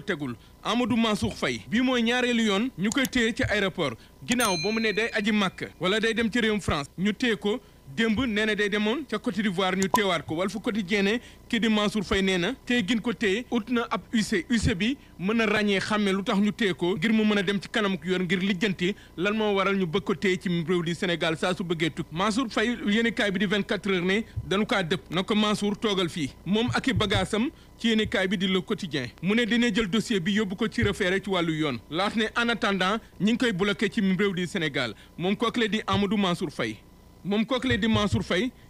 tegul Amadou Mansour Faye bii mooy ñaareelu yoon ñu koy téye ci aéroport ginnaaw ba mu ne day aji màkk wala day dem ci réewum France ñu téye ko démb nee na day demoon ca Côte d'Ivoire ñu téewaat ko Walf Quotidien ne kii di Mansour Faye nee na téye gin ko téye ut na ab UC bi mën a ràññee xàmme lu tax ñu téye ko ngir mu mën a dem ci kanam yoon ngir lijjanti lan moo waral ñu bëgg ko téye ci réew di Sénégal saa su bëggee tukki Mansour Faye yéenekaay bi di 24 heures ne dañu kaa dëpp na ko Mansour toogal fii moom ak i bagaasam ci yéenekaay bi di Le Quotidien mu ne dina jël dossier bi yóbbu ko ci référé ci wàllu yoon laat ne en attendant ñi ngi koy bloqué ci réew di Sénégal moom kooku la di Amadou Mansour Faye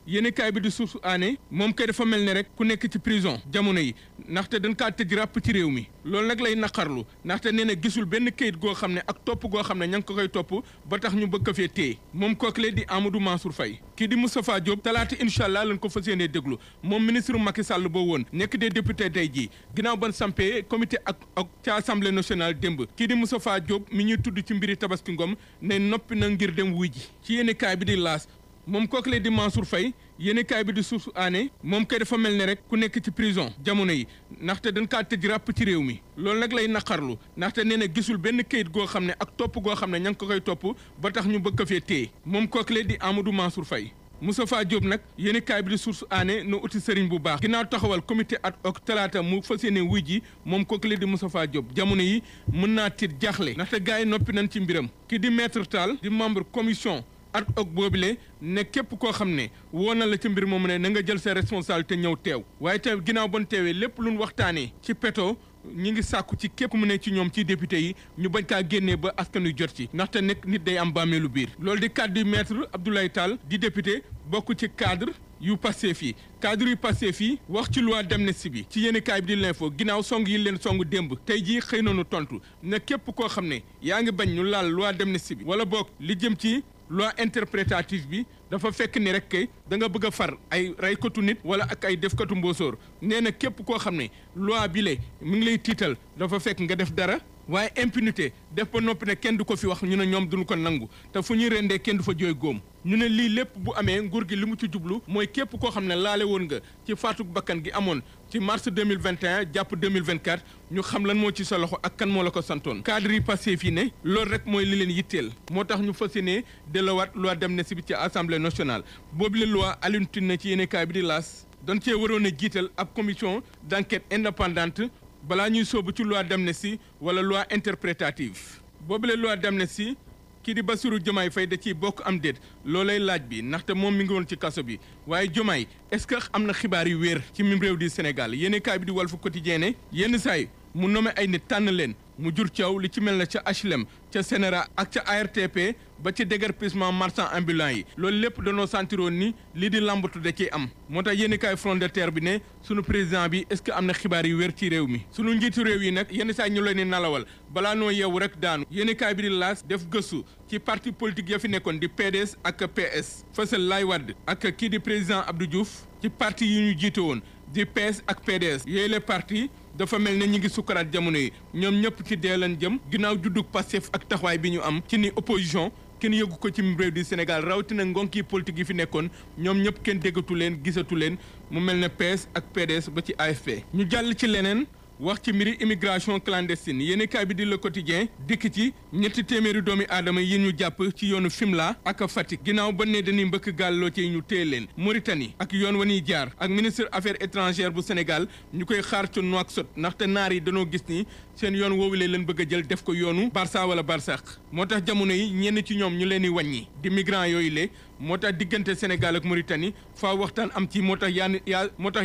yéenekaay bi di Source A ne moom kay dafa mel ne rek ku nekk ci prison jamono yi ndaxte dañ kaa tëj ràpp ci réew mi loolu nag lay naqarlu ndaxte nee na gisul benn kayit goo xam ne ak topp goo xam ne ña ngi ko koy topp ba tax ñu bëgg ko fee téye moom kooku di Amadou Mansour Faye kii di Moustapha Diop talaata incha allah lañ ko fas yéenee déglu moom ministre Macky Sall boo woon nekk des députés tey jii ginnaaw ban sampee comité ak ci assemblée nationale démb kii di Moustapha Diop mi ñuy tudd ci mbiri Tabaski Ngom ne noppi na ngir dem wuy ji ci yéenekaay bi di L'As moom kooku la di Mansour Faye yéenekaay bi di Source A ne moom kay dafa mel ne rek ku nekk ci prison jamono yi ndaxte dañ kaa tëj ràpp ci réew mi loolu nag lay naqarlu ndaxte nee na gisul benn kayit goo xam ne ak topp goo xam ne ña ngi ko koy topp ba tax ñu bëgg ko fee téye moom kooku la di Amadou Mansour Faye Moustapha Diop nag yéenekaay bi di Source A ne na uti sëriñ bu baax ginnaaw taxawal comité ad hoc talaata mu fas yéene wuy ji moom kooku la di Moustapha Diop jamono yi mën naa tiit jaaxle ndaxte gars yi noppi nañ ci mbiram ki di Maître Tall di membre commission ad hoc boobule ne képp koo xam ne woo na la ci mbir moomu ne na nga jël sa responsabilité ñëw teew waaye te ginnaaw bon teewee lépp luñ waxtaanee ci peto ñi ngi sàkku ci képp mu ne ci ñoom ci député yi ñu bañ kaa génnee ba askan wi jot ci ndaxte nekk nit day am bàmmeelu biir loolu di kàddu maître Abdoulaye Tall di député bokk ci cadre yu Pastef yi cadre yu Pastef yi wax ci loi d'amnistie bi ci yéenekaay bi di l'info ginnaaw song yi leen song démb tey jii xëy nañu tontu ne képp koo xam ne yaa ngi bañ ñu laal loi d'amnistie bi wala boog li jëm ci loi interprétative bi dafa fekk ni rek kay da nga bëgg a far ay raykatu nit wala ak ay defkatu mbóosóor nee na képp koo xam ne loi bi le mi ngi lay tiital dafa fekk nga def dara waaye impunité def ba noppi ne kenn du ko fi wax ñu ne ñoom duñu ko nangu te fu ñuy rendee kenn du fa jooy góom ñu ne lii lépp bu amee nguur gi li mu ci jublu mooy képp koo xam ne laale woon nga ci faatuk bakkan gi amoon ci mars 2021 jàpp 2024 ñu xam lan moo ci sa loxo ak kan moo la ko santoon cadre yi passé fii ne loolu rek mooy li leen yitteel moo tax ñu fas yéene delluwaat loi d'amnistie bi ci assemblée nationale boobu la loi Alioune Tine na ci yéenekaay bi di L'As doon cee waroon a jiital ab commission d'enquête indépendante balaa ñuy soobu ci loi d'amnistie wala loi interprétative boobu la loi d'amnistie kii di Bassirou Diomaye Faye da ciy bokk am déet loolay laaj bi ndaxte moom mi ngi woon ci kaso bi waaye Diomaye est-ce que am na xibaar yu wéer ci mim réew di Sénégal yéenekaay bi di Walf Quotidien ne yenn saay mu nommé ay nit tànn leen mu jur coow li ci mel na ca HLM ca Sénéra ak ca ARTP ba ci déguerpissement marchand ambulant yi loolu lépp danoo sentiroon ni lii di lambatu da ciy am moo tax yéenekaay Front de Terre bi ne sunu président bi est-ce que am na xibaar yu wér ci réew mi sunu njiitu réew yi nag yenn saa ñu leen di nalawal balaa noo yeewu rek daanu yéenekaay bi di L'As def gëstu ci parti politique ya fi nekkoon di PDS ak PS Fësal Laay Wàdd ak kii di président Abdou Diouf ci parti yi ñu jiite woon di PS ak PDS yooyu les parti dafa mel ne ñi ngi sukkaraat jamono yi ñoom ñëpp ci dee leen jëm ginnaaw juddug Pastef ak taxawaay bi ñu am ci ni opposition kenn yëgu ko ci réew di Sénégal rawatina ngonki politique yi fi nekkoon ñoom ñëpp kenn déggatu leen gisatu leen mu mel ne PS ak PDS ba ci AFP ñu jàll ci leneen wax ci mbiri immigration clandestine yéenekaay bi di Le Quotidien dikk ci ñetti téeméeri doomi aadama yi ñu jàpp ci yoonu Fimela ak Fatick ginnaaw ba ne dañuy mbëkk gàlloo ci ñu téye leen Mauritanie ak yoon wa ñuy jaar ak ministre affaires étrangères bu Sénégal ñu koy xaar ca Nouakchott ndaxte naar yi dañoo gis ni seen yoon woowulee leen bëgg a jël def ko yoonu Barça wala Barsaq moo tax jamono yi ñenn ci ñoom ñu leen di wàññi di migrants yooyu le moo tax diggante Sénégal ak Mauritanie faa waxtaan am ci moo tax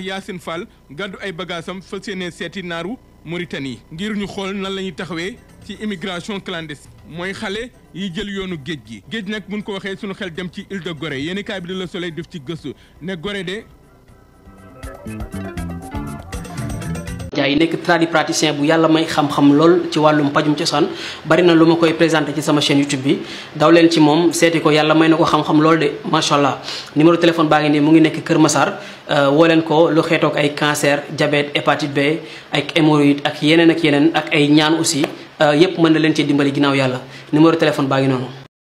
Yacine Fall gàddu ay bagaasam fas yéene seeti naaru Mauritanie ngir ñu xool nan la ñuy taxawee ci immigration clandestine mooy xale yi jël yoonu géej gi géej nag buñ ko waxee suñu xel dem ci île de Gorée yéenekaay bi di Le Soleil def ci gëstu ne Gorée de yi nekk tradipraticien bu yàlla may xam-xam lool ci wàllum pajum cosaan bari na lu ma koy présenté ci sama chaîne YouTube bi daw leen ci moom seeti ko yàlla may na ko xam-xam lool de macha allah numéro téléphone baa ngi nii mu ngi nekk Kër Massar woo leen ko lu xeetoog ay cancer diabète hépatite B ak hémorroïde ak yeneen ak ay ñaan aussi yépp mën na leen ci dimbali ginnaaw yàlla numéro téléphone baa ngi noonu